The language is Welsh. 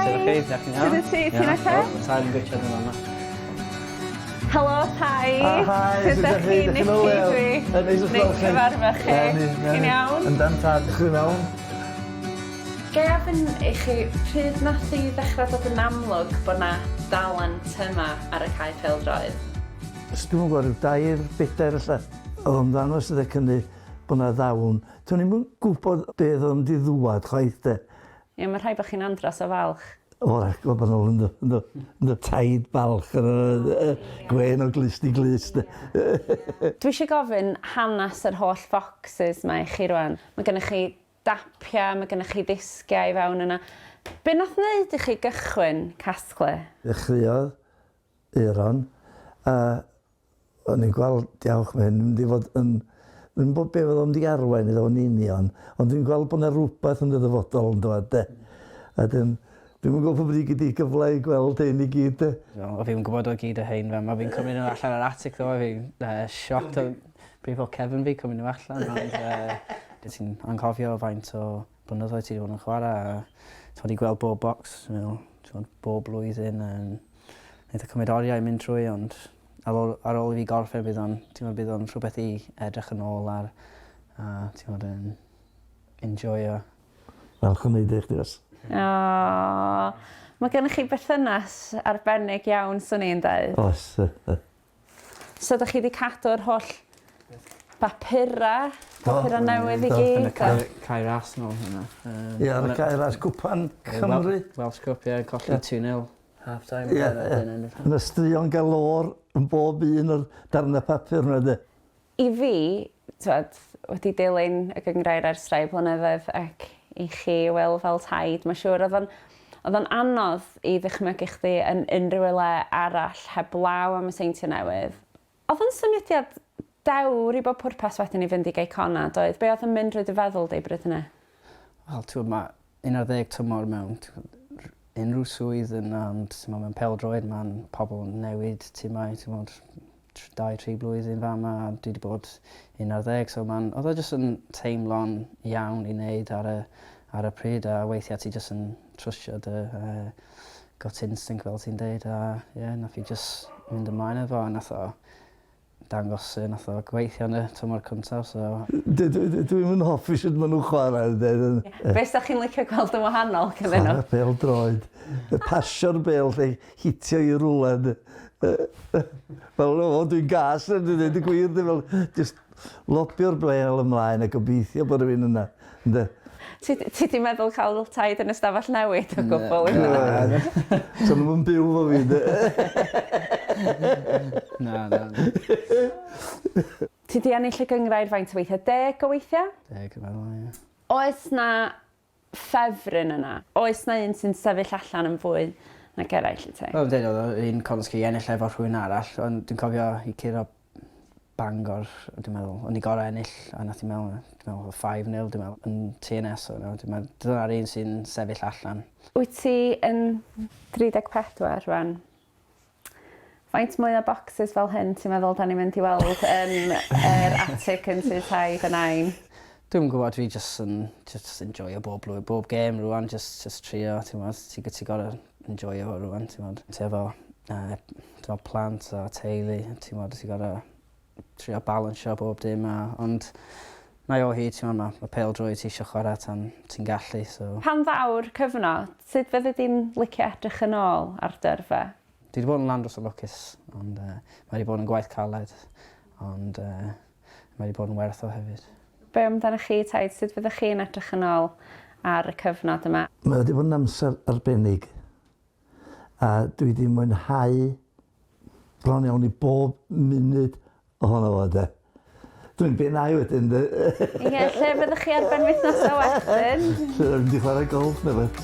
Sut ydych chi? Dach chi'n iawn? Sut wyt ti? Ti'n oce? Taid yn gweithio yn fama. Helo Taid. O hi, Sut ydach chi? Dych Nici dwi. Neis i'ch gweld chi. Neis cyfarfod chi. Chi'n iawn? Yndan tad, dych chi'n iawn? Ga i ofyn i chi pryd nath hi ddechra dod yn amlwg bod 'na dalent yma ar y cae pêl-droed? Dwi'm yn gwybod, rhyw dair, bedair ella. Oedd o'n ddangos adeg hynny bod 'na ddawn. Do'n i'm yn gwybod be oedd o'n mynd i ddŵad chwaith de. Ie, mae'n rhaid bod chi'n andros o falch. O, rhaid bod nhw, ynddo, ynddo, ynddo, taid balch, gwên o glust i glust. Dwi eisiau gofyn hanes yr holl focsys 'ma i chi rwan. Mae gennych chi dapiau, mae gennych chi ddisgiau i fewn yna. Be nath wneud i chi gychwyn casglu? Ddechreuodd Aeron, a O'n i'n gweld, diawch, mae hyn yn mynd i fod yn... Dwi'm yn gwybod be fydd o'n mynd i arwain iddo fo'n union, ond dwi'n gweld bod 'na rywbeth yn y dyfodol yn dŵad de. A wedyn, dwi'm yn gwybod pryd gei di gyfle i gweld hein i gyd de. O fi'm yn gwybod o gyd o hein fel ma' fi'n cymryd nhw allan o'r atig ddo fi'n yy shocked o brifo cefn fi cymryd nhw allan ond yy ti'n anghofio faint o blynyddoedd ti 'di bod yn chwara a t'mod i gweld bob bocs ti'n meddwl t'mod bob blwyddyn yn neith o cymryd oriau i mynd trwy ond ar ôl ar ôl i fi gorffen bydd o'n t'mod bydd o'n rhwbeth i edrych yn ôl ar a t'mod yn enjoio. Falch o neud e i chdi Ross. O! Ma' gennych chi berthynas arbennig iawn swn i'n deud. Oes. So 'dach chi 'di cadw'r holl bapura, papura newydd i gyd? Yn y cae cae ras nôl hwnna. Yym. Ie ar y cae ras cwpan Cymru. Welsh Cup ie colli two nil half time. Ie ie. Ma' 'na straeon galore yn bob un o'r darna papur 'ma 'de. I fi, t'wod, wedi dilyn y gynghrair ers rhai blynyddoedd ac i chi Wil fel taid, ma' siŵr odd o'n Oedd o'n anodd i ddychmygu chdi yn unrhyw le arall heblaw am y Seintiau Newydd. Oedd o'n symudiad dewr i bob pwrpas wedyn i fynd i Gei Connah, doedd? Be oedd yn mynd drwy dy feddwl di bryd hynny? Wel t'wod ma' 11 tymor mewn t'wod unrhyw swydd yn ond t'mo' mewn pêl-droed ma'n pobol yn newid timau t'mod dau tri blwyddyn fama a dwi 'di bod 11 so ma'n odd o jyst yn teimlo'n iawn i neud ar y ar y pryd a weithia' ti jyst yn trystio dy yy gut instinct fel ti'n deud a ie nath fi jys mynd ymlaen efo a nath o dangos yy nath o gweithio yn y tymor cyntaf so... Dwi'm yn hoffi sut ma' nhw'n chwarae ynde. Be' 'sach chi'n licio gweld yn wahanol gyda nhw? Chwarae pêl-droed. Pasio'r bêl lle hitio i rwle ynde. Fel o dwi'n gas yn dweud y gwir dwi'n fel jyst lobio'r bêl ymlaen a gobeithio bod rhywun yna ynde. Ti ti 'di meddwl cael taid yn y stafell newid o gwbl? Na. So nhw'm yn byw 'fo fi ynde? Na na. Ti 'di ennill y gynghrair faint o weithiau? Deg o weithiau? Deg dwi'n meddwl ie. Oes 'na ffefryn yna? Oes 'na un sy'n sefyll allan yn fwy nag eraill i ti? Fel fi'n deud odd o un Conski ennill efo rhywun arall ond dwi'n cofio i curo Bangor dwi'n meddwl o'n i gor'o' ennill a nath i mewn dwi'n meddwl odd five nil dwi'n meddwl yn TNS o' dwi'n meddwl dyna'r un sy'n sefyll allan. Wyt ti yn 34 rwan? Faint mwy o bocsys fel hyn ti'n meddwl 'dan ni'n mynd i weld yn yr atig yn tŷ taid a nain? Dwi'm yn gwbod dwi jys yn jyst enjoio bob blwy- bob gêm rŵan jyst jyst trio t'mod ti g- ti gor'o' enjoio fo rŵan t'mod ti efo yy t'mod plant a teulu t'mod ti gor'o' trio balansio bob dim a ond mae o hyd t'mo' ma' ma' pêl-droed ti isio chwara tan ti'n gallu so. Pan ddaw'r cyfnod, sut fyddi di'n licio edrych yn ôl ar dy yrfa? Dwi 'di bod yn landros o lwcus ond yy mae 'di bod yn gwaith caled ond yy mae 'di bod yn werth o hefyd. Be amdanoch chi Taid, sut fyddech chi'n edrych yn ôl ar y cyfnod yma? Mae wedi bod yn amser arbennig a dwi 'di mwynhau bron iawn i bob munud ohono fo 'de. Dwi'n bennau wedyn 'de. Ie, lle fyddwch chi ar benwythnos o wedyn? Lle mynd i chwarae golff neu beth.